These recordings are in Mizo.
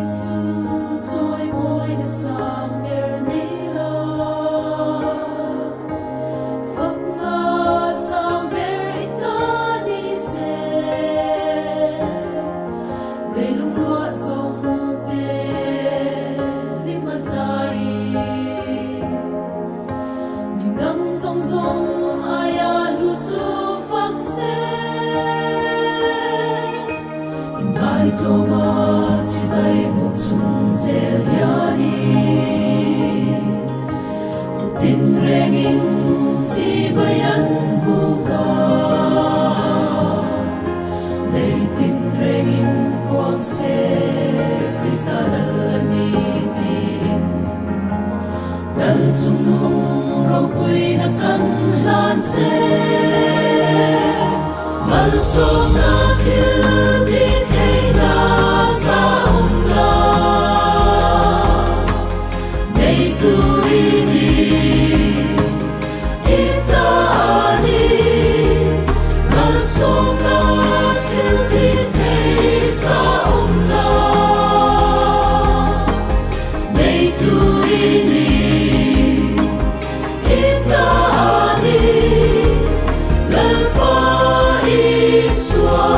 Isu chawimawina sang ber nei la, fakna sang ber i ta ni se. Leilung ruah zawng te hlim a zai. Min dang zawng zawng aia hlu chu fak se. In ngaitlawma chibai bawk chung zel hianin kut tin rengin chibai an buk a, lei tin rengin huang se Krista lal a ni tiin Lal chungnung ropuina kan hlan che. Malsawmna thil ti theihna sa awm la, nei tur i ni, i ta a ni. Malsawmna thil ti thei sa awm la, nei tur i ni. I ta a ni, Lalpa Isua.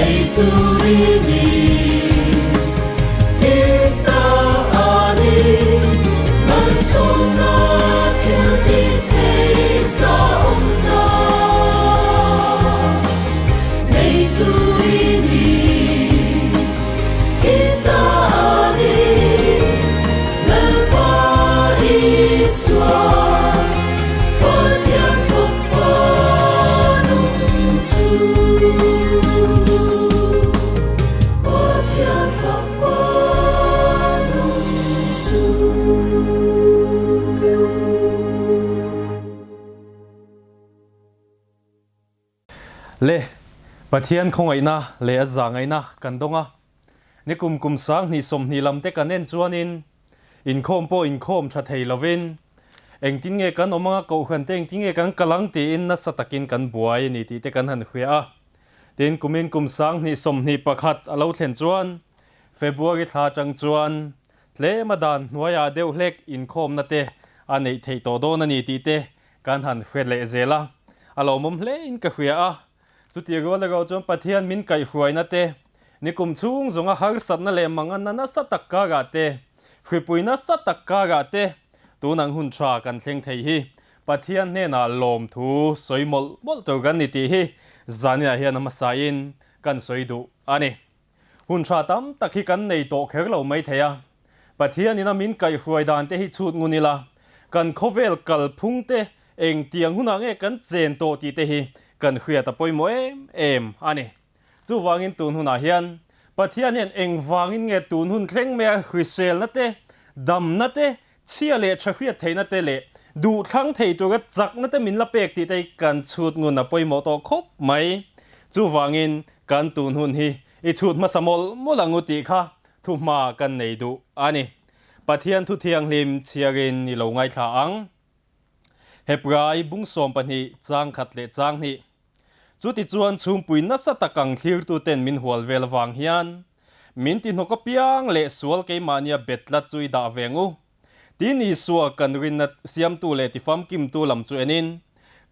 Neitu i ni. I ta a ni, malsawmna thil ti thei sa awmna. Neitu i ni, i ta a ni, Lalpa Isua, Pathian fapa nung chu. Pathian fapa nung chu. Le, Pathian khawngaihna leh a zahngaihna kan dawng a. Nikum kum 20 20 lam te kan en chuanin inkhawm pawh inkhawm tha thei lovin engtin nge kan awm anga kohhran te engtin nge kan kal ang tiin nasa takin kan buai a ni tih te kan han hria a. Tin, kumin kum 20 21 a lo thlen chuan February thla atang chuan tlema dan hnuaiah deuh hlek inkhawmna te a neih theih tawh dawn a ni tih te Kan han hre leh zel a, a lawmawm hle in ka hria a. Chuti rual erawh chuan Pathian min kaihhruaina te, nikum chhung zawnga harsatna leh manganna nasa tak karah te, hripui nasa tak karah te, tun ang hun tha kan thleng thei hi Pathian hnenah lawmthu sawi mawlh mawlh tur kan ni tih hi zaninah hian a hmasain kan sawi duh a ni. Hun tha tam tak hi kan nei tawh kher lo mai thei a. Pathianin a min kaihhruai dan te hi chhut ngun ila, kan khawvel kalphung te engtiang hunah nge kan chen tawh tih te hi kan hriat a pawimawh em em a ni. Chuvangin tun hunah hian Pathian hian engvangin nge tun hun thleng mai a hriselna te, damna te, chhia leh tha hriat theihna te leh duhthlang thei tura chakna te min la pek tih te hi kan chhut ngun a pawimawh tawh khawp mai. Chuvangin kan tun hun hi i chhut hmasa mawlh mawlh ang u tih kha thuhma kan nei duh a ni. Pathian thu thianghlim chhiarin i lo ngaithla ang. Hebrai bung 12 chang khat leh chang hnih. Chutichuan chhungpui nasa tak ang thlirtuten min hual vel avang hian min tihnawk apiang leh sual keimahnia bet tlat chu i dah ve ang u. Tin Isua kan rinna siamtu leh tifamkimtu lam chu enin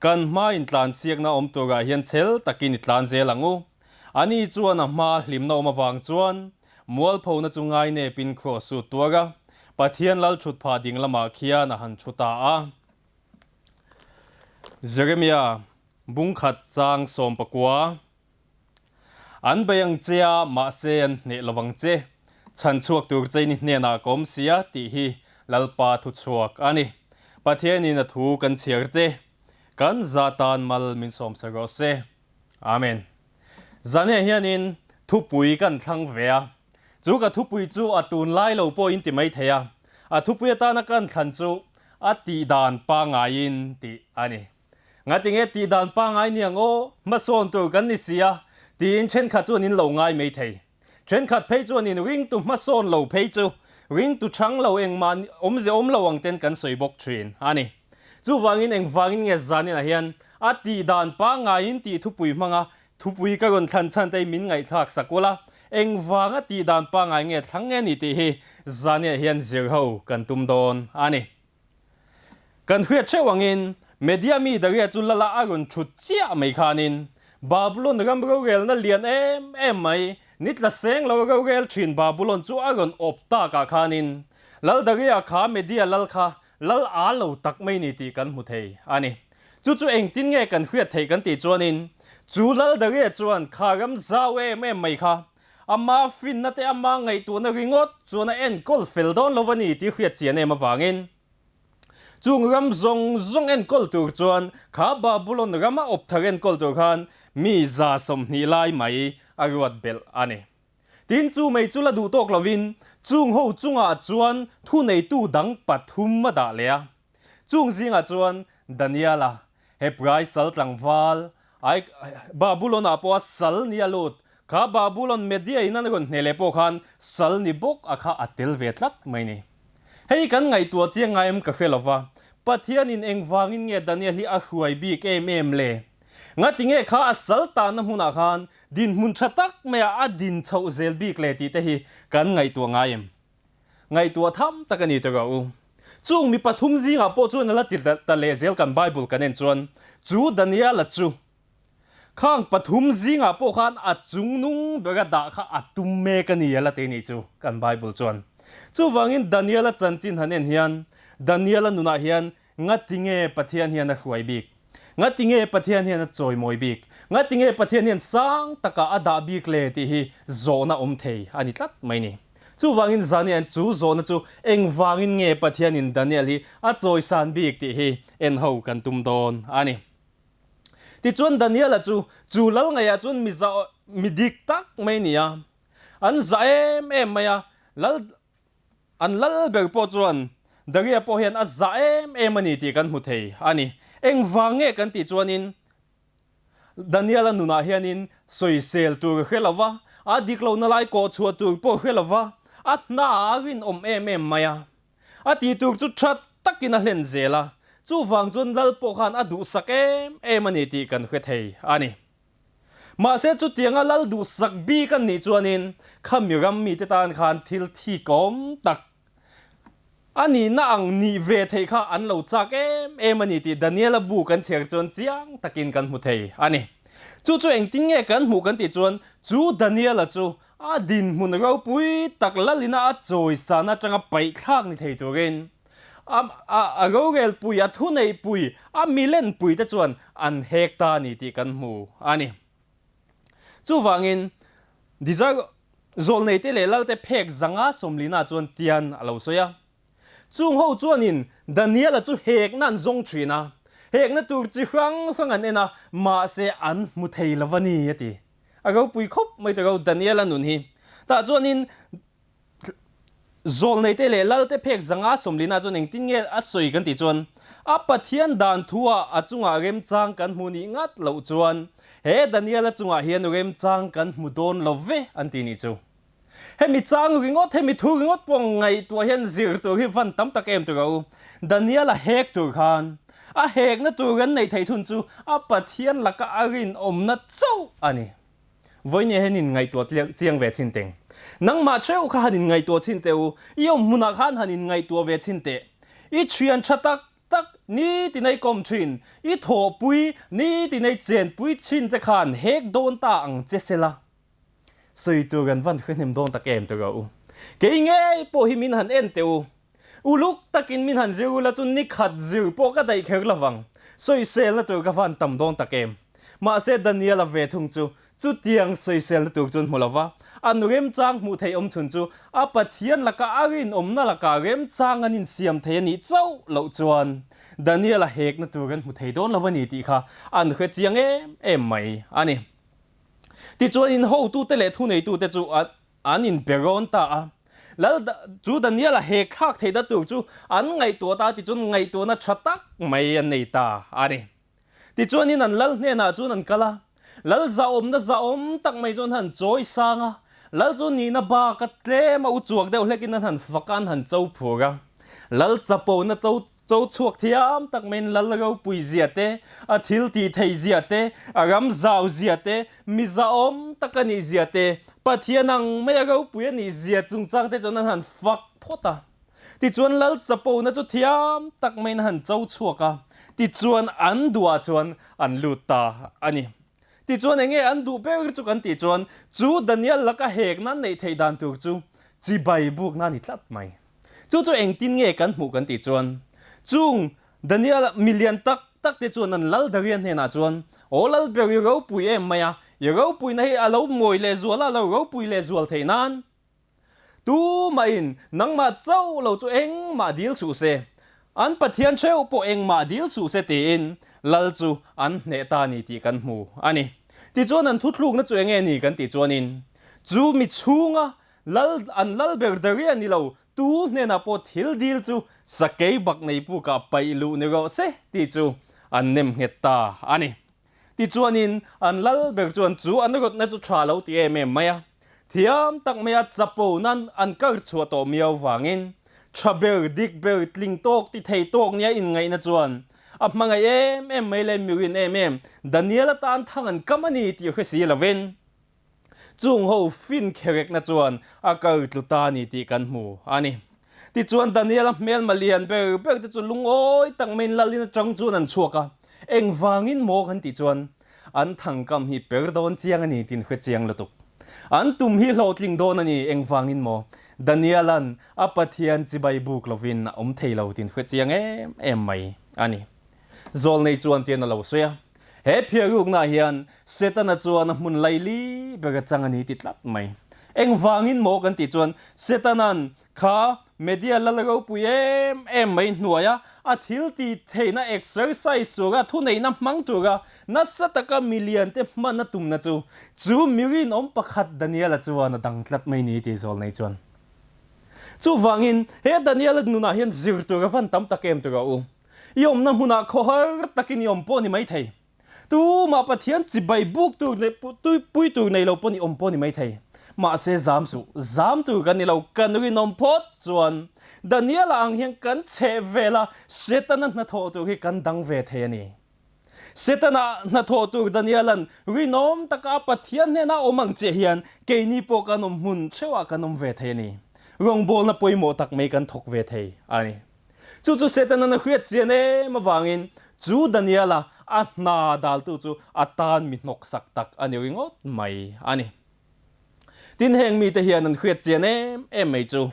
kan hma intlansiakna awm turah hian chhel takin i tlan zel ang u. Ani chuan a hma hlimna awm avang chuan mualphona chu ngainepin kraws sut tuar a, Pathian lal thutphah ding lamah khian a han thu ta a. Jeremia bung khat chang 19. An bei ang che a, mahse an hneh lo vang che. Chhan chhuak tur che ni hnenah ka awm sia tih hi Lalpa thu chhuak a ni. Pathianin a thu kan chhiar te, kan za tan mal min sawmsa rawh se. Amen. Zaniah hianin thupui kan thlang ve a. Chu ka thupui chu a tunlai lo pawh in ti mai thei a. A thupui atana kan thlan chu a tihdan pangaiin tih a ni. Ngatinge tihdan pangai ni ang aw, hmasawn tur kan ni si a, tiin thenkhat chuan in lo ngai mai thei. Thenkhat phei chuan in ringtu hmasawn lo phei chu ringtu chang lo engmah awmze awm lo ang ten kan sawi bawk thin a ni. Chuvangin engvangin nge zaninah hian a tihdan pangaiin tih thupui hmanga thupui ka rawn thlan chhan te min ngaihthlak sak ula, engvanga tihdan pangai nge thlang nge ni tih hi zaniah hian zir ho kan tum dawn a ni. Kan hriat theuh angin Media mi Daria chu lala a rawn thut chiah mai khanin Babulon ram rorelna lian em em mai nitla seng lo rorel thin Babulon chu a rawn awp takah khanin Lal Daria kha Media lal kha lal a lo tak mai ni tih kan hmu thei a ni. Chu chu engtin nge kan hriat theih kan tih chuanin chu Lal Daria chuan kha ram zau em em mai kha Ama finna te ama ngaihtuahna ringawt chuan a enkawl fel dawn lo a ni tih hriat chian em avangin chung ram zawng zawng enkawl tur chuan kha Babulon rama awp thar enkawl tur khan mi 120 lai mai a ruat belh a ni. Tin, chu mei chu la duh tawk lovin chung ho chungah chuan thuneitu dang pathum a dah leh a. Chung zingah chuan Daniela, Hebrai sal tlangval, ai Babulon-ah pawha sal ni a lut, kha Babulon Media in an rawn hneh leh pawh khan sal ni bawk a kha a tel ve tlat mai ni. Hei kan ngaihtuah chiang ngai em ka hre lo va, Pathianin engvangin nge Daniel hi a hruai bik em em le? Ngati nge kha a sal tanna hmunah khan dinhmun tha tak maiah a din chhoh zel bik le tih te hi kan ngaihtuah ngai em? Ngaihtuah tham tak a ni tawh u. Chung mi pathum zingah pawh chuan a la ti ta leh zel kan Bible kan en chuan chu Daniela chu. Khang pathum zingah pawh khan a chungnung bera dah kha a tum mek a ni a la ti nih chu kan Bible chuan. Chuvangin Daniela chanchin han en hian Daniela nunah hian ngatinge Pathian hian a hruai bik? Ngatinge Pathian hian a chawimawi bik? Ngatinge Pathian hian sang takah a dah bik le tih hi zawhna awm thei a ni tlat mai ni. Chuvangin Zania'n chu zawhna chu engvangin nge Pathianin Daniel hi a chawisan bik tih hi en ho kan tum dawn a ni. Tichuan Daniela chu chu lal ngeiah chuan mi za mi dik tak mai a ni a, an za em em mai a, lal an lal ber pawh chuan Daria pawh hian a za em em a ni tih kan hmu thei a ni. Engvang nge kan tih chuanin Daniela nunah hianin sawisel tur a hre lo va, a dik lohna lai kawh chhuah tur pawh a hre lo va, a hna a rinawm em em mai a. A tih tur chu tha takin a hlen zel a, chuvang chuan lal pawh khan a duhsak em em a ni tih kan hre thei a ni. Mahse chutianga lal duhsak bik an nih chuanin khami ram mite tan khan thil thikawm tak a nihna ang nih ve theih kha an lo chak em em a ni tih Daniela bu kan chhiar chuan chiang takin kan hmu thei a ni. Chu chu engtin nge kan hmuh kan tih chuan chu Daniela chu A dinhmun ropui tak lalina a chawisan atanga paihthlak ni thei turin a rorelpui, a thuneihpui, a milenpui te chuan an hek ta a ni tih kan hmu a ni. Chuvangin, Desire zawlneite leh lalte phek zanga sawmlina chuan tian a lo sawi a. Chung ho chuanin Daniela chu hekna an zawng thin a, hekna tur chi hrang hrang an en a, mahse an hmu thei lo a ni a ti. A ropui khawp mai ta ro Daniela nun hi. Tah chuanin Zawlneite leh Lalte phek zanga sawmlina chuan engtin nge a sawi kan tih chuan a Pathian dan thuah a chungah remchang kan hmu nih ngat loh chuan he Daniela chungah hian remchang kan hmu dawn lo ve an ti nih chu. Hemi chang ringawt, hemi thu ringawt pawh ngaihtuah hian zir tur hi van tam tak em tur a u. Daniel a hek tur khan a hekna tur kan neih theih thun chu a Pathian laka a rinawmna chauh a ni. Vawinia hian in ngaihtuah chiang ve chhin teng. Nangmah theuh kha han in ngaihtuah chhin teh u, i awm hmunah khan han in ngaihtuah ve chhin teh. I thian tha tak tak ni tinei kawm thin, i thawhpui ni tinei chenpui chhin te khan hek dawn ta ang che sela. Sawi tur an van hre hnem dawn tak em tawh u. Kei ngei pawh hi min han en teh u. Uluk takin min han zir ula chu nikhat zir pawh ka daih kher lovang. Sawiselna tur ka van tam dawn tak em. Mahse Daniela ve thung chu chutiang sawiselna tur chuan hmu lova, an remchang hmuh theih awm chhun chu a Pathian laka a rinawmna laka remchang an insiam thei a nih chauh loh chuan Daniela hekna tur an hmu thei dawn lo a ni tih kha an hre chiang em em mai a ni. Tichuan in hotute leh thuneitute chu an inpe rawn ta a. Lal chu Daniel-a hek thlak theihna tur chu an ngaihtuah ta tichuan ngaihtuahna tha tak mai an nei ta a ni. Tichuanin an lal hnenah chuan an kal a, lal zahawmna zahawm tak mai chuan han chawi sang a, lal chu nihna bak a tlem a u chuak deuh hlekin an han fak a, an han cho phur a. Lal chapona cho Cho chhuak thiam tak maiin lal ropui zia te, a thil tih theih zia te, a ram zau zia te, mi zahawm tak a nih zia te, Pathian ang mai a ropui a nih zia chungchang te chuan an han fak phawt a. Tichuan lal chapona chu thiam tak maiin a han cho chhuak a, tichuan an duhah chuan an lut ta a ni. Tichuan enge an duh ber chu kan tih chuan chu Daniel laka hekna an neih theih dan tur chu chibai bukna a ni tlat mai. Chu chu engtin nge kan hmuh kan tih chuan, chung Daniel milian tak tak te chuan an lal Darian hnenah chuan, Aw lal ber i ropui em mai a, i ropuina hi a lo mawi leh zual a, a lo ropui leh zual theih nan tumahin nangmah chauh lo chu engmah dil suh se, an Pathian theuh pawh engmah dil suh se tiin lal chu an hneh ta a ni tih kan hmu a ni. Tichuan an thuthlukna chu enge ni kan tih chuanin, chu mi chhunga Lal an lal ber Daria ni lo, tu hnenah pawh thil dil chu sakei bak nei pukah paih luh ni rawh se tih chu an nem nghet ta a ni. Tichuanin an lal ber chuan chu an rawtna chu tha lo ti em em mai a, thiam tak maia chapo nan an kar chhuah tawh miau vangin tha ber, dik ber, tling tawk ti thei tawk nia inngaihna chuan a hmangaih em em mai leh mirin em em Daniel atan thang an kam a ni tih hre si lovin Chung ho fin kherekna chuan a kar tlu ta a ni tih kan hmu a ni. Tichuan Daniel-a hmelma lian ber ber te chu lungawi tak maiin lalin atang chuan an chhuak a, engvangin maw kan tih chuan an thangkam hi per dawn chiang a ni tiin hre chiang lutuk. An tum hi hlawhtling dawn a ni, engvangin maw? Daniel-a'n a Pathian chibai buk lovin a awm thei lo tiin hre chiang em em mai a ni. Zawlnei chuan tian a lo sawi a, He phiaruknaah hian Setana chuan a hmun laili ber a chang a ni ti tlat mai. Engvangin maw kan tih chuan Setana'n kha media lal ropui em em mai hnuaia a thil tih theihna exercise tura thuneihna hmang tura nasa taka milian te hman a tumna chu chu mi rinawm pakhat Daniela chuan a dang tlat mai ni tih zawlnei chuan. Chuvangin he Daniela nunah hian zir tur a van tam tak em tura u. I awmna hmunah khawhar takin i awm pawh ni maithei. Tumah Pathian chibai buk tur leh pui tur nei lo pawh ni awm pawh ni maithei. Mahse zam suh, zam tur kan ni lo, kan rinawm phawt chuan Daniela ang hian kan chheh vel a, Setana hnathawh tur hi kan dang ve thei a ni. Setana hnathawh tur Daniela'n rinawm taka Pathian hnena awm ang chiah hian keini pawh kan awm hmun theuhah kan awm ve thei a ni. Rawngbawlna pawimawh tak mai kan thawk ve thei a ni. Chu chu Setana'n a hriat chian em avangin chu Daniela a hna daltu chu a tan mi hnawksak tak a ni ringawt mai a ni. Tin, heng mite hian an hriat chian em em mai chu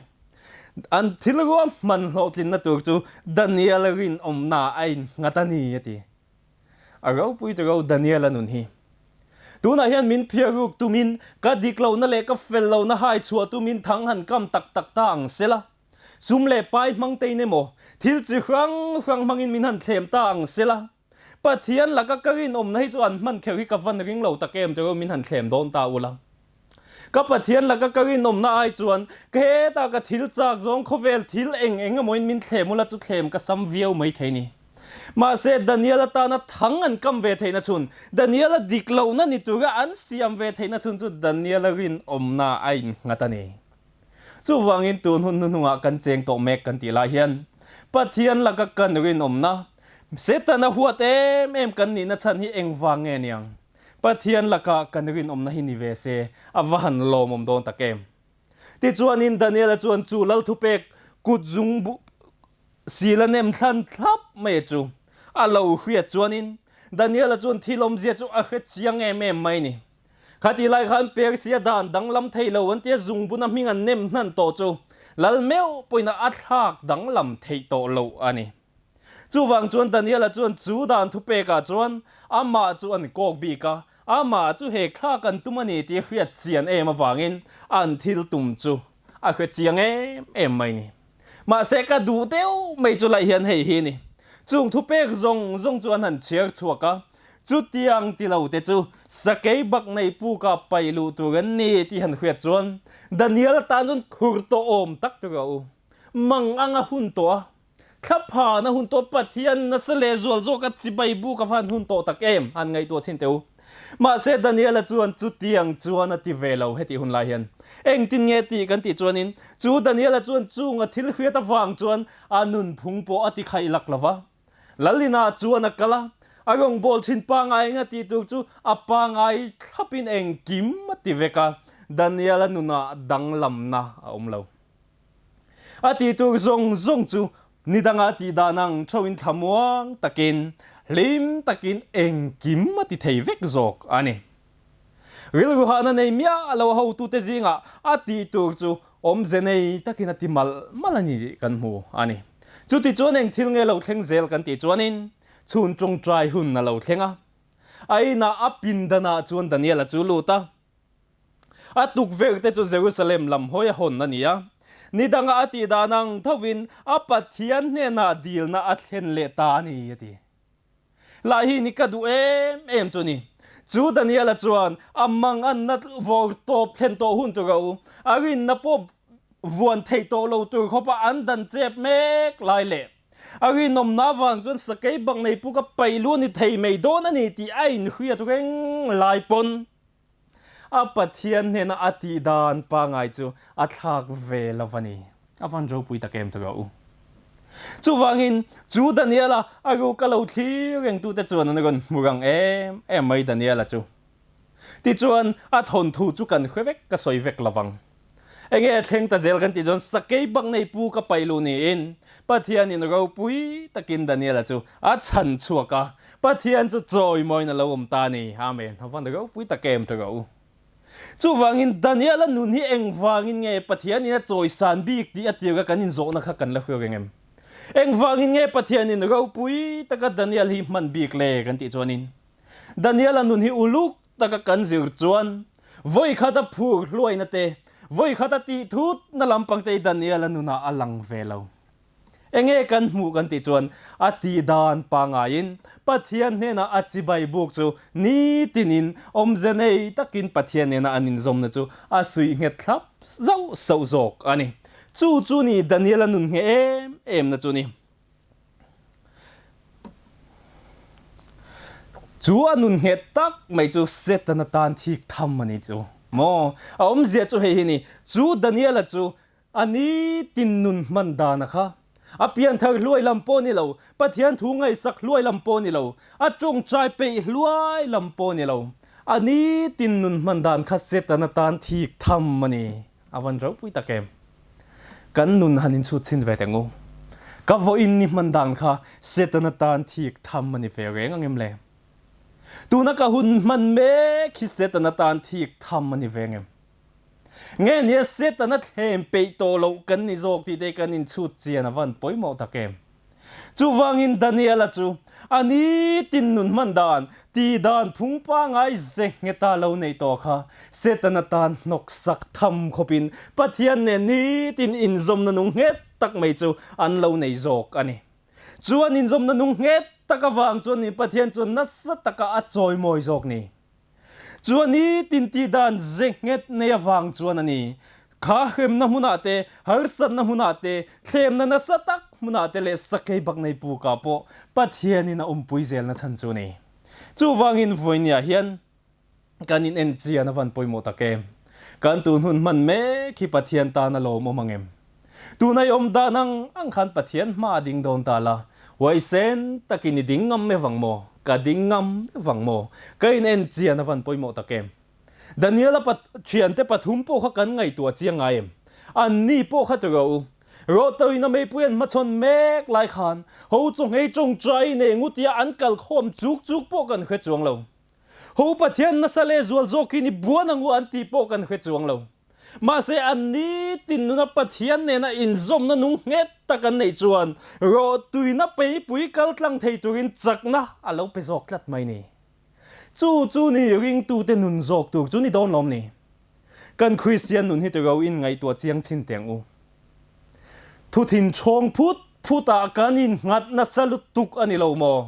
an thil ruahman hlawhtlinna tur chu Daniela rinawmna a innghat a ni a ti. A ropui ta ro Daniela nun hi. Tunah hian min phiar ruk tumin ka dik lohna leh ka fel lohna hai chhuah tumin thang han kam tak tak ta ang sela. Sum leh pai hmang tein emaw, thil chi hrang hrang hmangin min han thlem ta ang sela, Pathian laka ka rinawmna hi chu an hman kher hi ka van ring lo tak em tiro min han thlem dawn ta ula. Ka Pathian laka ka rinawmna ai chuan ka heta ka thil chak zawng khawvel thil eng eng emawin min thlem ula chu thlem ka sam viau mai thei ni. Mahse Daniel atana thang an kam ve theihna chhun, Daniel-a dik lohna ni tura an siam ve theihna chhun chu Daniel-a rinawmna a innghat a ni. Chuvangin tun hun hnuhnungah kan cheng tawh mek kan tih lai hian Pathian laka kan rinawmna, Setana huat em em kan nihna chhan hi engvang nge niang? Pathian laka kan rinawmna hi ni ve se a va han lawmawm dawn tak em? Tichuanin Daniela chuan chu lal thupek kut zung sila nem thlan thlap mai chu a lo hriat chuanin Daniela chuan thil awmzia chu a hre chiang em em mai ni. Khatih lai khan Persia dan danglam thei lo an tia zungbuna hming an nem hnan tawh chu lal meuh pawhin a thlak danglam theih tawh loh a ni. Chuvang chuan Daniela chuan chu dan thupekah chuan amah chu an kawk bik a, amah chu he thlak an tum a ni tih hriat chian em avangin an thil tum chu a hre chiang em em mai ni. Mahse ka duh deuh mai chu laih hian hei hi ni. Chung thupek zawng zawng chu an han chhiar chhuak a, chutiang ti lo te chu sakei bak nei puka paih luh tur an ni tih han hriat chuan Daniel tan chuan khur tawh awm tak tur a u. Mang anga hun tawh a, thlaphan a hun tawh Pathian nasa leh zual zawk a chibai buk ava han hun tawh tak em han ngaihtuah chhin teh u. Mahse Daniela chuan chutiang chuan a ti ve lo hetih hun lai hian. Engtin nge tih kan tih chuanin chu Daniela chuan chunga thil hriat avang chuan a nunphung pawh a ti khaih lak lo va. Lalina chuan a kal a, a rawngbâwl thin pangngai eng a tih tur chu a pangngai thlapin engkim a ti vek a, Daniela nunah danglamna a awm lo. A tih tur zawng zawng chu ni danga tih dan ang theuhin thlamuang takin, hlim takin engkim a ti thei vek zawk a ni. Rilru hahna nei miah lo hotute zingah a tih tur chu awmze nei takin a ti malh malh a ni tih kan hmu a ni. Chuti chuan eng thil nge lo thleng zel kan tih chuanin chhun tawngtai hun a lo thleng a. A inah a pindanah chuan Daniel-a chu lut a. A tukverh te chu Jerusalem lam hawi a hawn a ni a. Ni dangah a tih dan ang thovin a Pathian hnenah dilna a thlen leh ta a ni, a ti. Lah hi ni ka duh em em chu ni. Chu Daniela chuan a manganna vawr tawp thlen tawh hun tur a u. A rinna pawh vuan thei tawh lo tur khawpa an dan chep mek lai leh a rinawmna avang chuan sakei bak nei puk a paih lu a ni thei mai dawn a ni tih a inhriat reng lai pawn A Pathian hnena a tih dan pangai chu a thlak ve lo a ni. A van ropui tak em tawh u. Chuvangin chu Daniela a ruk a lo thlir rengtute chuan an rawn hmu rang em em mai Daniela chu. Tichuan a thawnthu chu kan hre vek ka sawi vek lovang. Enge a thleng ta zel kan tih chuan sakei bak nei pu ka paih luh niin Pathianin ropui takin Daniela chu a chhan chhuak a, Pathian chu chawimawiin a lo awm ta a ni. Amen. A van ropui tak em ta rawh u. Chuvangin Daniela nun hi engvangin nge Pathianin a chawisan bik tih a tirka kan inzawhna kha kan la hria reng em? Engvangin nge Pathianin ropui taka Daniel hi hman bik le kan tih chuanin Daniela nun hi uluk taka kan zir chuan vawi khat a phur hluaina te, vawi khat a tih thutna lampang te hi Daniela nunah a lang ve lo. Enge kan hmuh kan tih chuan a tih dan pangaiin Pathian hnenah a chibai buk chu nitinin awmze nei takin Pathian nena an inzawmna chu a suih nghet thlap zauh sauh zawk a ni. Chu chu ni Daniela nun ngheh em emna chu ni. Chu a nun nghet tak mai chu Setana tan thik tham a ni chu maw? A awmzia chu hei hi ni, chu Daniela chu A ni tin nun hman dan a kha. A pianthar hluai lam pawh ni lo, Pathian thu ngaihsak hluai lam pawh ni lo, a tawngtai peih hluai lam pawh ni lo. A ni tin nun hman dan kha Setana tan thik tham a ni. A van ropui tak em. Kan nun han inchhut chhin ve teng u. Ka vawiin ni hman dan kha Setana tan thik tham a ni ve reng ang em le? Tuna ka hun hman mek hi Setana tan thik tham a ni ve ang em? Nge nia Setana thlem peih tawh loh kan ni zawk tih te kan inchhut chian a van pawimawh tak em? Chuvangin Daniela chu a nitin nun hman dan, tih dan phung pangai ze ngheta lo nei tawh kha Setana tan hnawk sak tham khawpin Pathian nen nitin inzawmna nung nghet tak mai chu an lo nei zawk a ni. Chu an inzawmna nung nghet tak avang chuan ni Pathian chuan nasa taka a chawimawi zawk ni. Chuan i tinti dan ze nghet nei avang chuan a ni. Kha hremna hmunah te, harsatna hmunah te, thlemna nasa tak hmunah te leh sakei bak nei pukah pawh Pathianin a awmpui zelna chhan chu a ni. Chuvangin vawinia hian kan in en chian a van pawimawh tak em? Kan tun hun hman mek hi Pathian tan a lawmawm ang em? Tuna i awm dan ang ang khan Pathian hma a ding dawn ta la, huaisen takin i ding ngam evang maw? Ka ding ngam evang maw? Ka in en chian a van pawimawh tak em? Daniela thiante pathum pawh kha kan ngaihtuah chiang ngai em? Anni pawh kha ti rawh u. Rawhtoin a meipui an hmachhawn mek lai khan ho chaw nghei tawngtai nei ngutia an kal khawm chuk chuk pawh kan hre chuang lo. Ho Pathian nasa leh zual zawkin i buan angu an tih pawh kan hre chuang lo. Mahse, an nitin nuna Pathian nena inzawmna nung nghet tak an neih chuan rawhtuina peipui kal tlang thei turin chakna a lo pe zawk tlat mai ni. Chu chu ni ringtute nun zawk tur chu ni dawn lawm ni. Kan Kristian nun hi tiro in ngaihtuah chiang chin teng u. Thuthin chhawng phut phutah kan innghat nasa lutuk a ni lo maw?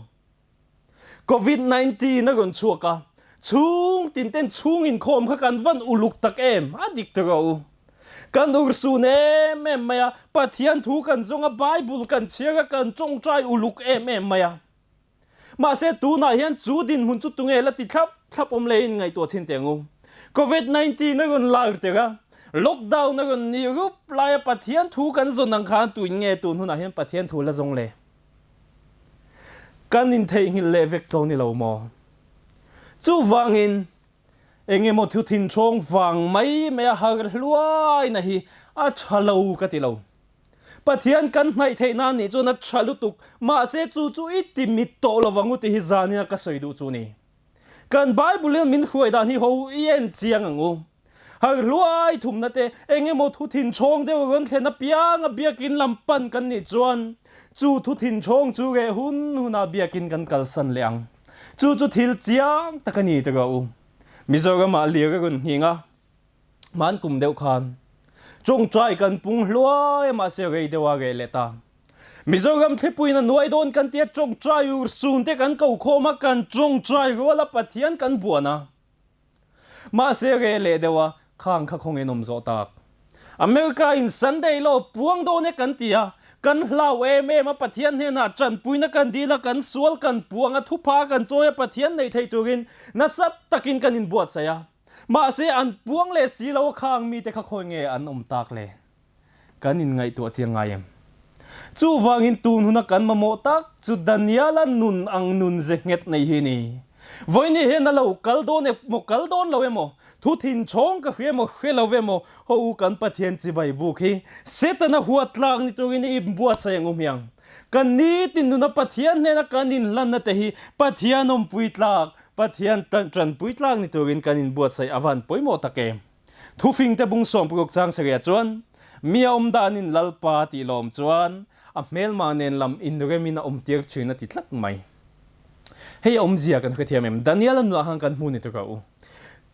Covid 19 a rawn chhuak a, chhung tin ten chhung inkhawm kha kan van uluk tak em, a dik ta rawh u. Kan urhsun em em mai a, Pathian thu kan zawng a, Bible kan chhiar a, kan tawngtai uluk em em mai a. Mahse tunah hian chu dinhmun chu tunge la ti thlap thlap awm leh in ngaihtuah chhin teh ang u. Covid 19 a rawn lar tir a, lockdown a rawn ni rup lai a, Pathian thu kan zawn ang khan tuin nge tun hunah hian Pathian thu la zawng le? Kan intheihnghilh leh vek tawh ni lo maw? Chuvangin, eng emaw thu thinchhawng vang mai mai a har hluaina hi a tha lo ka ti lo. Pathian kan hnaih theih nan nih chuan a tha lutuk, mahse chu chu i ti mit tawh lo vang u tih hi zanin a ka sawi duh chu ni. Kan Bible in min hruai dan hi ho i en chiang ang u. Har hluai thumna te eng emaw thu thinchhawng deuh rawn thlen apiang a biakin lam pan kan nih chuan chu thu thinchhawng chu reh hun hunah biakin kan kalsan leh ang. Chu chu thil chiang tak a ni ti rawh u. Mizoramah lir a rawn nghing a, hman kum deuh khan tawngtai kan pung hluai a mahse rei deuh a reh leh ta. Mizoram thlipuiin a nuai dawn kan tia tawngtai urhsun te kan ko khawm a, kan tawngtai rual a Pathian kan buan a. Mahse reh leh deuh a, khang kha khawng in awm zawh tak. America in Sunday law puang dawn e kan ti a, kan hlau em em a Pathian hnenah tanpuina kan dil a, kan sual kan puang a, thupha kan chawi a Pathian nei thei turin nasa takin kan inbuatsaih a. Mahse an puang leh si lo a khang mite kha khawi nge an awm tak le? Kan inngaihtuah chiang ngai em? Chuvangin tun huna kan mamawh tak chu Daniela nun ang nun ze nghet nei hi a ni. Vawiini hian a lo kal dawn emaw kal dawn lo emaw, thu thin chhawng ka hria emaw hre lo emaw, haw u kan Pathian chibai buk hi Setana huat tlak ni turin i inbuatsaih ang u hmiang. Kan nitin nuna Pathian hnena kan inhlanna te hi Pathian awmpui tlak, Pathian tanpui tlak ni turin kan inbuatsaih a van pawimawh tak em. Thufing te bung sawmparuk chang saria chuan, Mi a awm danin Lalpa tih lawm chuan a hmelma nen lam inremin a awmtir thin a ti tlat mai. Hei a awmzia kan hrethiam em? Daniel a nunah khan kan hmu ni tuk a u.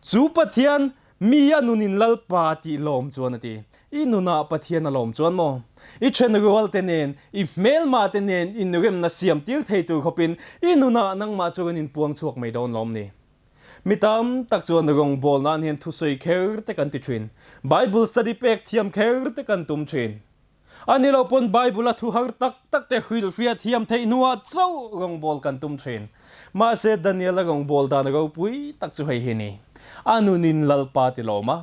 Chu Pathian mi a nunin Lalpa tih lawm chuan a ti. I nunah Pathian a lawm chuan maw? I thenrual te nen, i hmelma te nen inremna siam tir thei tur khawpin i nunah nangmah chuan inpuang chhuak mai dawn lawm ni? Mi tam tak chuan rawngbawl nan hian thusawi kher te kan ti thin. Bible study pek thiam kher te kan tum thin. A ni lo pawn Bible a thu har tak tak te hrilhfiah thiam theih hnuah chauh rawngbawl kan tum thin. Mahse Daniel-a rawngbawl dan ropui tak chu hei hi ni. A nunin Lalpa ti lawm a.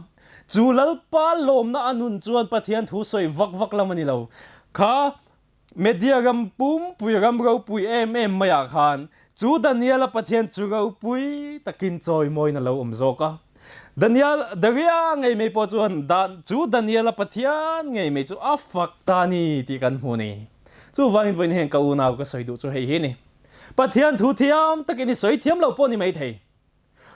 Chu Lalpa lawmna a nun chuan Pathian thu sawi vak vak lam a ni lo. Kha Media ram pumpui ram ropui em em maiah khan chu Daniel-a Pathian chu ropui takin chawimawiin a lo awm zawk a. Daniel, Daria ngei mai pawh chuan dan chu Daniel-a Pathian ngei mai chu a fak ta a ni tih kan hmu a ni. Chuvangin vawiin heng ka unau ka sawi duh chu hei hi a ni. Pathian thu thiam takin i sawi thiam lo pawh ni maithei.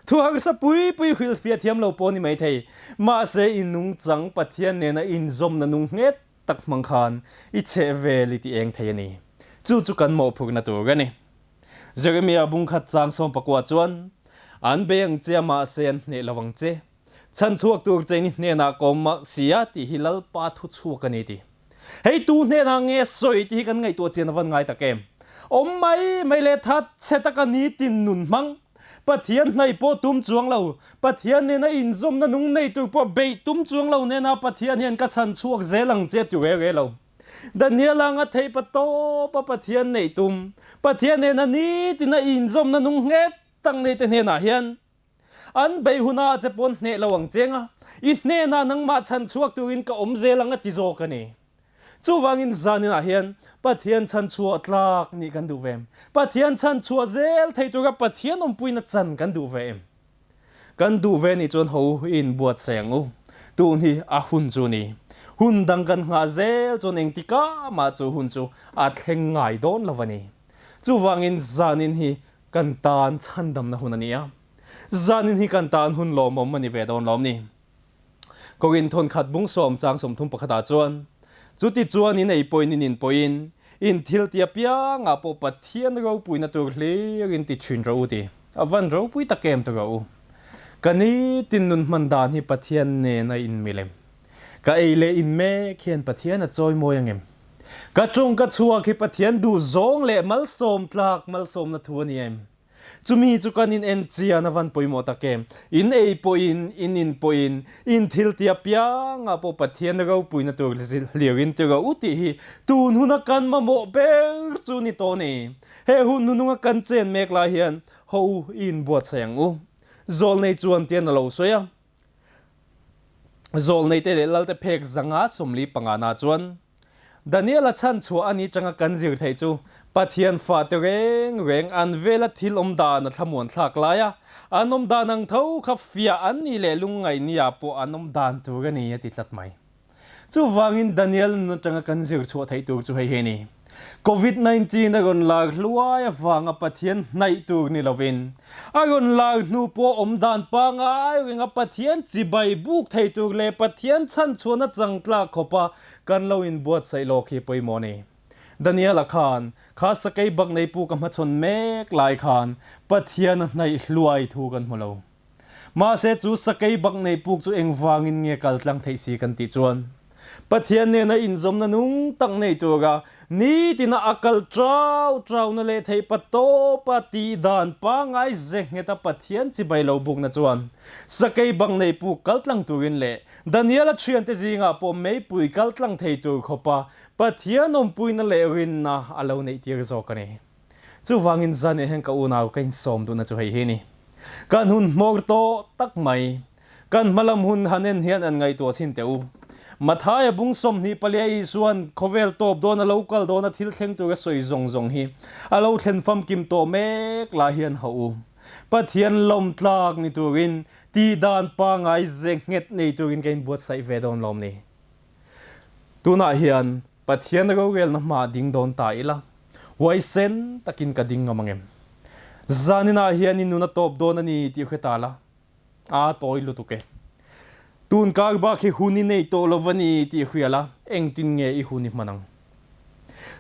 Thu harsa pui pui hrilhfiah thiam lo pawh ni maithei. Mahse i nungchang Pathian nena inzawmna nung nghet tak hmang khan i chheh vel i ti eng thei a ni. Chu chu kan mawhphurhna tur a ni. Jeremia bungkhat chang sawmpakua chuan, An bei ang che a mahse an hneh lo ang che. Chhan chhuak tur che ni hnenah ka awm si a tih hi Lalpa thu chhuak a ni ti. Hei tu hnenah nge sawi tih hi kan ngaihtuah chian a van ngai tak em. Awm mai mai leh that chhe taka nitin nun hmang. Pathian hnaih pawh tum chuang lo, Pathian nena inzawmna nung nei tur pawh beih tum chuang lo nena Pathian hian ka chhan chhuak zel ang che ti re re lo. Daniel anga theih pa tawpa Pathian neih tum, Pathian nena nitina inzawmna nung nghet tak nei te hnenah hian an beih hunah che pawn hneh lo ang cheng a, i hnenah nangmah chhan chhuak turin ka awm zel ang a ti zawk a ni. Chuvangin zaninah hian Pathian chhanchhuah tlak nih kan duh ve em? Pathian chhanchhuah zel thei tura Pathian awmpuina chan kan duh ve em? Kan duh ve nih chuan ho i inbuatsaih ang u. Tun hi a hun chu ni. Hun dang kan nghah zel chuan engtikah mah chu hun chu a thleng ngai dawn lo a ni. Chuvangin zanin hi kan tan chhandamna hun a ni a. Zanin hi kan tan hun lawmawm a ni ve dawn lawm ni. Korin thawnkhat bung sawm chang 30 pakhatah chuan, Chuti chuan in ei pawhin in in pawhin, in thil ti apiangah pawh Pathian ropuina tur hlir in ti thin rawh u ti. A van ropui tak em tu rawh u. Ka nitin nun hman dan hi Pathian nen a inmil em? Ka ei leh in mek hian Pathian a chawimawi ang em? Ka ṭawng ka chhuak hi Pathian duhzawng leh malsawm tlak malsawmna thu a ni em? Chumi chu kan in en chian a van pawimawh tak em? In ei pawhin, in in pawhin, in thil ti apiangah pawh Pathian ropuina tur hlirin ti rawh u tih hi tun huna kan mamawh ber chu ni tawh a ni. He hun hnununga kan chen mek lai hian ho u i inbuatsaih ang u. Zawlnei chuan tian a lo sawi a. Zawlneite leh Lalte phek zanga 45 na chuan Daniel-a chhan chhuah a ni tanga kan zir theih chu Pathian fate reng reng an vela thil awm dan a thlamuan thlak lai a, an awm dan ang tho kha fiah an nih leh lungngaih nia pawh an awm dan tur a ni a ti tlat mai. Chuvangin Daniel nun atanga kan zir chhuah theih tur chu hei hi a ni. Covid 19 a rawn lar hluai avanga Pathian hnaih tur ni lovin, a rawn lar hnu pawh awm dan pangai ringa Pathian chibai buk thei tur leh Pathian chhanchhuahna changtlak khawpa kan lo inbuatsaih lawk hi pawimawh a ni. Daniel-a khan, kha sakei bak nei pu ka hmachhawn mek lai khan Pathian a hnaih hluai thu kan hmu lo. Mahse chu sakei bak nei puk chu engvangin nge kal tlang theih si kan tih chuan Pathian nena inzawmna nung tak nei tura nitina a kal trau trauna leh theih pa tawpa tih dan pangngai ze ngheta Pathian chibai lo bukna chuan sakei bak nei puk kal tlang turin leh Daniel-a thiante zingah pawh meipui kal tlang thei tur khawpa Pathian awmpuina leh rinna a lo neih tir zawk a ni. Chuvangin zan hian ka unau ka insawm duhna chu hei hi a ni. Kan hun hmawr tawh tak mai. Kan hmalam hun han en hian an ngaihtuah chhin teh u. Mathaia bung 24 Isuan khawvel tawp dawn a lo kal dawn a thil thleng tur a sawi zawng zawng hi a lo thlen famkim tawh mek lai hian hauh u. Pathian lawmtlak ni turin tihdan pangai ze nghet nei turin ka inbuatsaih ve dawn lawm ni. Tunah hian Pathian rorelna hma ding dawn ta ila, huaisen takin ka ding ngam angem? Zaninah hian i nun a tawp dawn a ni tih hre ta la, a tawi lutuk e. Tun kar bak hi hun i nei tawh lo va ni tih hria la, engtin nge i hun i hman ang?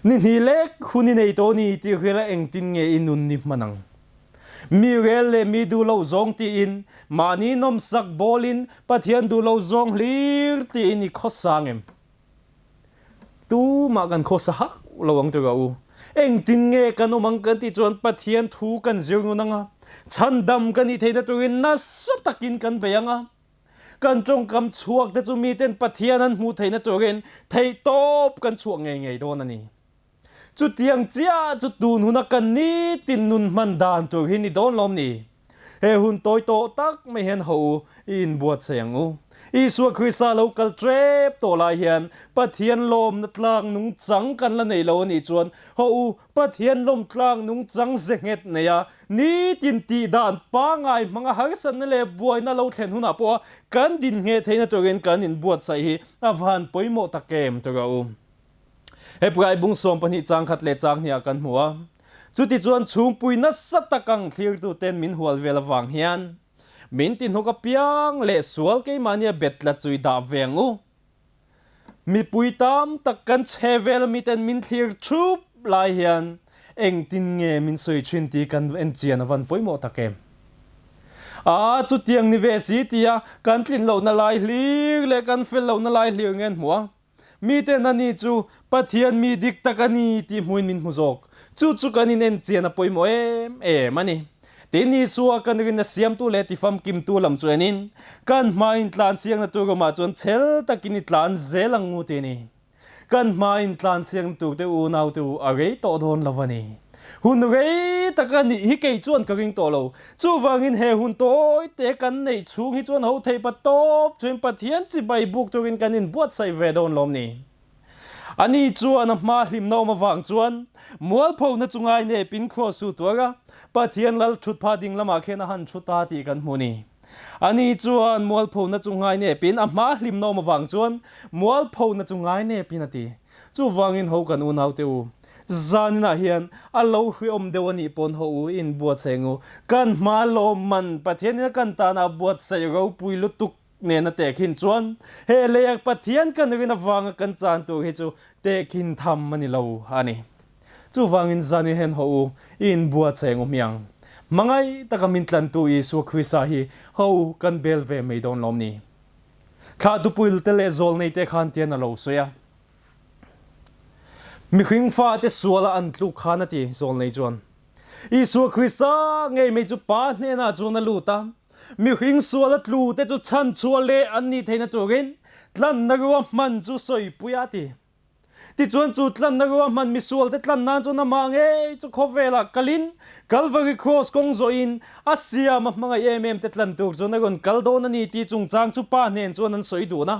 Ni hnih lek hun i nei tawh ni tih hria la, engtin nge i nun i hman ang? Mi rel leh mi duh lo zawng tiin, mahni nawmsak bawlin Pathian duh lo zawng hlir tiin i khawsa ngem? Tumah kan khawsa hak lo ang tirah u. Engtin nge kan awm ang kan tih chuan Pathian thu kan zir nun ang a, chhandam kan nih theihna turin nasa takin kan bei ang a. Kan tawngkam chhuak te chu miten Pathian an hmuh theihna turin theihtawp kan chhuah ngei ngei dawn a ni. Chutiang chiah chu tun huna kan nitin nun hman dan tur hi ni dawn lawm ni? He hun tawi tawh tak mai hian ho u i inbuatsaih ang u. Isua Krista lo kal ṭep tawh lai hian Pathian lawmna tlang nungchang kan la nei lo a nih chuan ho u Pathian lawm tlang nungchang ze nghet nei a nitin tih dan pangai hmanga harsatna leh buaina lo thlen hunah pawha kan din ngheh theihna turin kan inbuatsaih hi a van pawimawh tak em tura u. Hebrai bung 12 chang khat leh chang hniah kan hmu a. Chutichuan chhungpui nasa tak ang thlirtuten min hual vel avang hian min tihnawk apiang leh sual keimahnia bet tlat chu i dah ve ang u. Mipui tam tak kan chhe vel miten min thlir thup lai hian engtin nge min sawi thin tih kan en chian a van pawimawh tak em. A, chutiang ni ve si tia kan tlin lohna lai hlir leh kan fel lohna lai hlir nge an hmu a. Miten ani chu Pathian mi dik tak a ni tih hmuin min hmu zawk. Chu chu kan inen chian a pawimawh em em a ni. Tin Isua kan rinna siamtu leh tifamkimtu lam chu enin, kan hmain tlan siangna tur awmah chuan chhel takin i tlan zel ang u ti a ni. Kan hmain tlan siangna tur te unau te u a rei tawh dawn lo a ni. Hun rei tak a nih hi kei chuan ka ring tawh lo. Chuvangin he hun tawi te kan neih chhung hi chuan ho theih pa tawp chuin Pathian chibai buk turin kan inbuatsaih ve dawn lawm ni. Ani chuan a hma hlimna awm avang chuan mualphona chu ngai nepin cross su tuar a, Pathian lal thut pha ding lamah khian a han thu ta tih kan hmu ni. Ani chuan mualphona chu ngai nepin a hma hlimna awm avang chuan mualphona chu ngai nepin a ti. Chuvangin ho kan unaute u, zaninah hian a lo hriawm deuh a nih pawn ho u in buatsaih ang u. Kan hma lawmman Pathianin a kan tana buatsaih ropui lutuk nena tehkhin chuan he leia Pathian kan rin avanga kan chan tur hi chu tehkhin tham a ni lo a ni. Chuvangin zanin hian ho u in buatsaih ang u hmiang. Hmangaih taka min tlantu Isua Krista hi ho u kan bel ve mai dawn lawm ni. Thla tupuil te leh zawl nei te khan tian a lo sawi a. Mihring fate suala an tluk khan a ti, zawl nei chuan. Isua Krista ngei mai chu Pa hnenah chuan a lut a. Mihring suala tlu te chu chhanchhuah leh an nih theihna turin tlanna ruahman chu sawipui a ti. Tichuan chu tlanna ruahman misualte tlan nan chuan amah ngei chu khawvelah kalin Calvary Cross kawng zawhin a siam a hmangaih em em te tlan tur chuan a rawn kal dawn a ni tih chungchang chu pa hnen chuan an sawi dun a.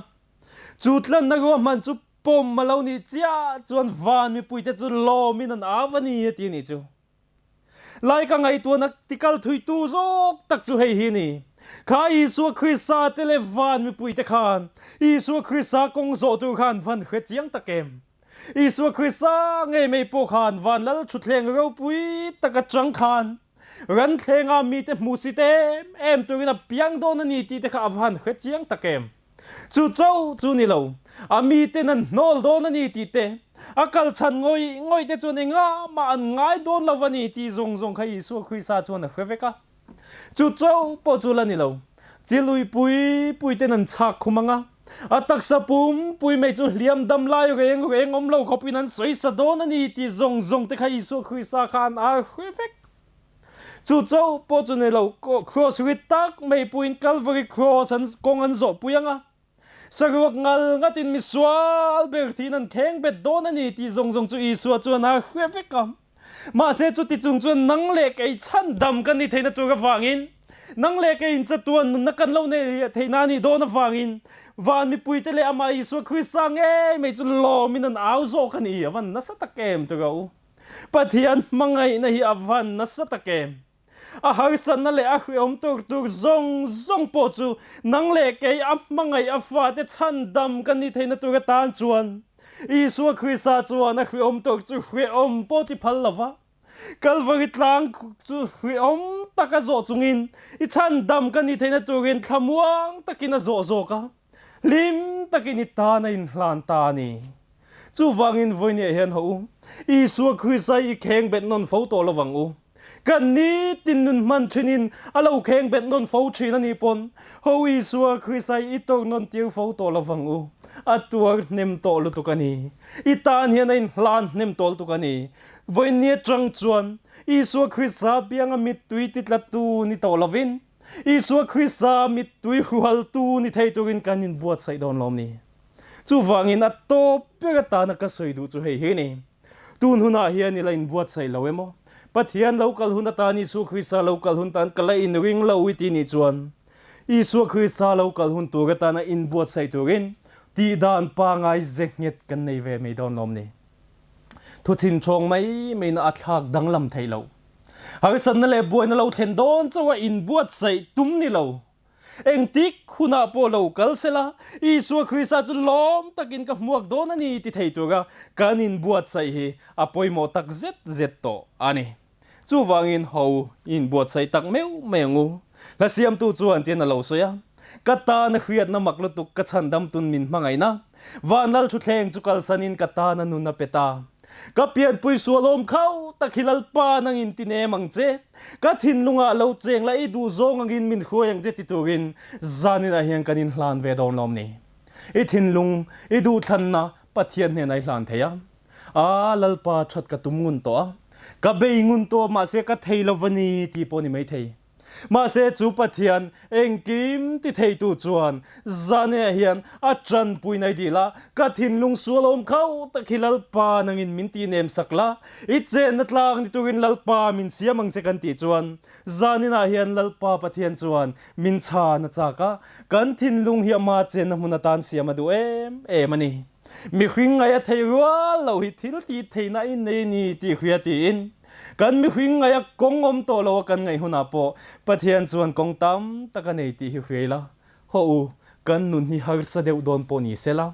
Chu tlanna ruahman chu pawm a lo nih chiah chuan van mipuite chu lawmin an au a ni a ti a nih chu. Lai ka ngaihtuahna tikal thuitu zawk tak chu hei hi a ni. Kha Isua Krista te leh van mipuite khan Isua Krista kawng zawh tur khan van hre chiang tak em? Isua Krista ngei mai pawh khan van lal thutthleng ropui tak atang khan ran thlenga mite hmuh sit em em turin a piang dawn a ni tih te kha a van hre chiang tak em? Chu chauh chu ni lo, a miten an hnawl dawn a ni tih te, a kal chhan ngawih ngawih te chuan engah mah an ngai dawn lo a ni tih zawng zawng kha Isua Krista chuan a hre vek a. Chu chauh pawh chu la ni lo, chi lui pui pui ten an chhak khum ang a, a taksa pum pui mai chu hliam dam lai reng reng awm lo khawpin an sawi sa dawn a ni tih zawng zawng te kha Isua Krista khan a hre vek. Chu chauh pawh chu nei lo, cross rit tak mai puiin Calvary cross an kawng an zawh pui ang a, saruak ngal ngatin misual ber thiin an kheng bet dawn a ni tih zawng zawng chu Isua chuan a hre vek a. Mahse chuti chung chuan nang leh kei chhan dam kan ni theihna tur avangin, nang leh keiin chatuan nunna kan lo nei theihna a nih dawn avangin van mipuite leh amah Isua Krista ngei mai chu lawmin an au zawk a ni. A van nasa tak em tura u. Pathian hmangaihna hi a van nasa tak em? A harsatna leh a hriawm tur tur zawng zawng pawh chu nang leh kei a hmangaih a fate chhandam kan nih theihna tur atan chuan Isua Krista chuan a hriawm tur chu hriawm pawh ti phal lo va. Kalvari tlang chu hriawm taka zawh chungin i chhandam kan nih theihna turin thlamuang takin a zawh zawk a, hlim takin i tan a inhlan ta a ni. Chuvangin vawinia hian haw u, Isua Krista i kheng bet nawn fo tawh lo vang u. Kan nitin nun hman thinin a lo kheng bet nawn fo thin a nih pawn, haw Isua Krista i tawk nawn tir fo tawh lo vang u. A tuar hnem tawh lutuk a ni. I tan hian a inhlan hnem tawh lutuk a ni. Vawinia tang chuan Isua Krista pianga mittui titlattu ni tawh lovin, Isua Krista mittui hrualtu ni thei turin kan inbuatsaih dawn lawm ni. Chuvangin a tawp ber atana ka sawi duh chu hei hi ni. Tun hunah hian i la inbuatsaih lo emaw? Pathian lo kal hun atan Isua Krista lo kal hun tan ka la inring lo i ti nih chuan Isua Krista lo kal hun tur atana inbuatsaih turin tihdan pangai ze nghet kan nei ve mai dawn lawm ni. Thu thinchhawng mai maina a thlak danglam thei lo. Harsatna leh buaina lo thlen dawn chauha inbuatsaih tum ni lo. Engtik hunah pawh lo kal sela, Isua Krista chu lawm takin ka hmuak dawn a ni ti thei tura kan inbuatsaih hi a pawimawh tak zet zet tawh a ni. Chuvangin ho inbuatsaih tak meuh mai ang u. Hla siamtu chuan tian a lo sawi a, Ka tana hriatna mak lutuk ka chhandam tun min hmangaihna, Vanlal thuthleng chu kalsanin ka tana nun a pe ta. Ka pianpui sualawm khau tak hi Lalpa nangin ti nem ang che. Ka thinlungah lo cheng la i duh zawng angin min hruai ang che ti turin zaninah hian kan inhlan ve dawn lawm ni. I thinlung, i duhthlanna Pathian hnenah i hlan thei a. A, Lalpa that ka tum ngun tawh a, ka bei ngun tawh mahse ka thei lo va ni tih pawh ni maithei. Mahse chu Pathian engkim ti theitu chuan Zane hian a tanpui nai dil a, Ka thinlung sual awm khauh tak hi Lalpa nangin min ti nem sak la, i chenna tlak ni turin Lalpa min siam ang che kan tih chuan Zaninah hian Lalpa Pathian chuan min chhan a chak a, kan thinlung hi ama chenna hmun atan siam a duh em em a ni. Mihring ngaih a thei rual lo hi thil tih theihna a innei a ni tih hria tiin Kan mihring ngaih a kawng awm tawh lo a kan ngaih hunah pawh Pathian chuan kawng tam tak a nei tih hi hria ila, haw u, kan nun hi harsa deuh dawn pawh ni sela,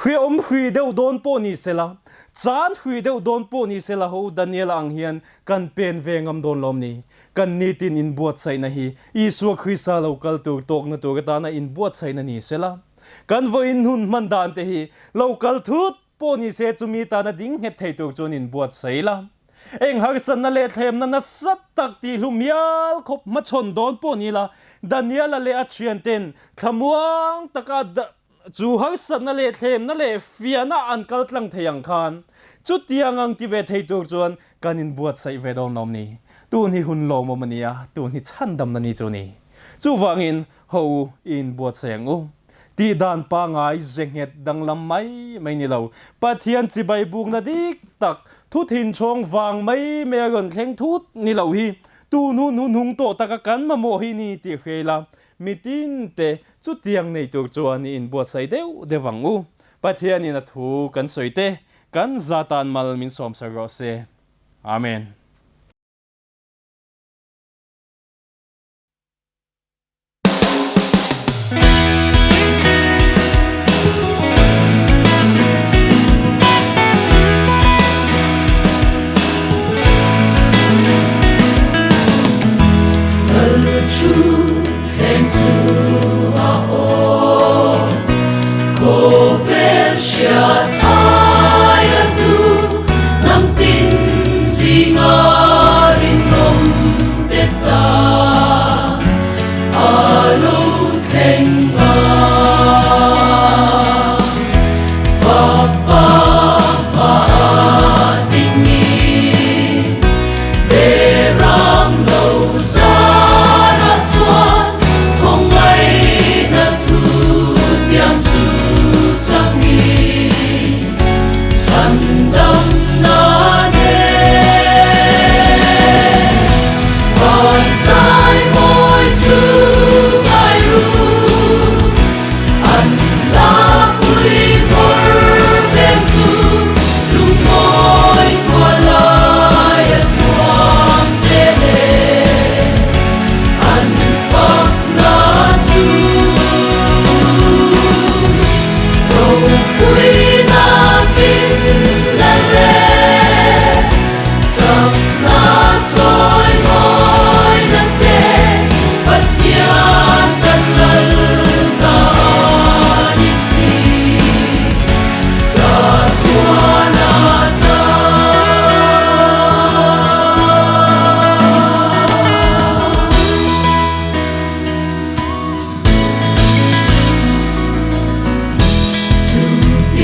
hriawm hri deuh dawn pawh ni sela, chan hri deuh dawn pawh ni sela haw u Daniela ang hian kan pen ve ngam dawn lawm ni? Kan nitin inbuatsaihna hi Isua Krista lo kal tur tawkna tur atana inbuatsaihna ni sela, kan vawiin hun hman dan te hi lo kal thut Pawh ni se chumi tana ding nghet thei tur chuan inbuatsaih la. Eng harsatna leh thlemna nasa tak tih hlu mial khawp hmachhawn dawn pawh ni la, Daniela leh a thianten thlamuang taka chu harsatna leh thlemna leh fiahna an kal tlang thei ang khan chutiang ang ti ve thei tur chuan kan inbuatsaih ve dawn lawm ni. Tun hi hun lawmawm a ni a, tun hi chhandamna ni chu a ni. Chuvangin Ho u, i inbuatsaih ang u. Tih dan pangai ze nghet danglam mai mai ni lo. Pathian chibai bukna dik tak, thu thinchhawng vang mai mai a rawn thleng thut ni lo hi, tun hun hun hung tawh taka kan mamawh hi ni tih hria ila, mitin te chutiang nei tur chuan i inbuatsaih deuh deuh ang u. Pathianin a thu kan sawi te, kan zatan mal min sawmsak rawh se. Amen.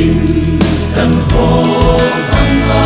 Nitin kan hawng ang a.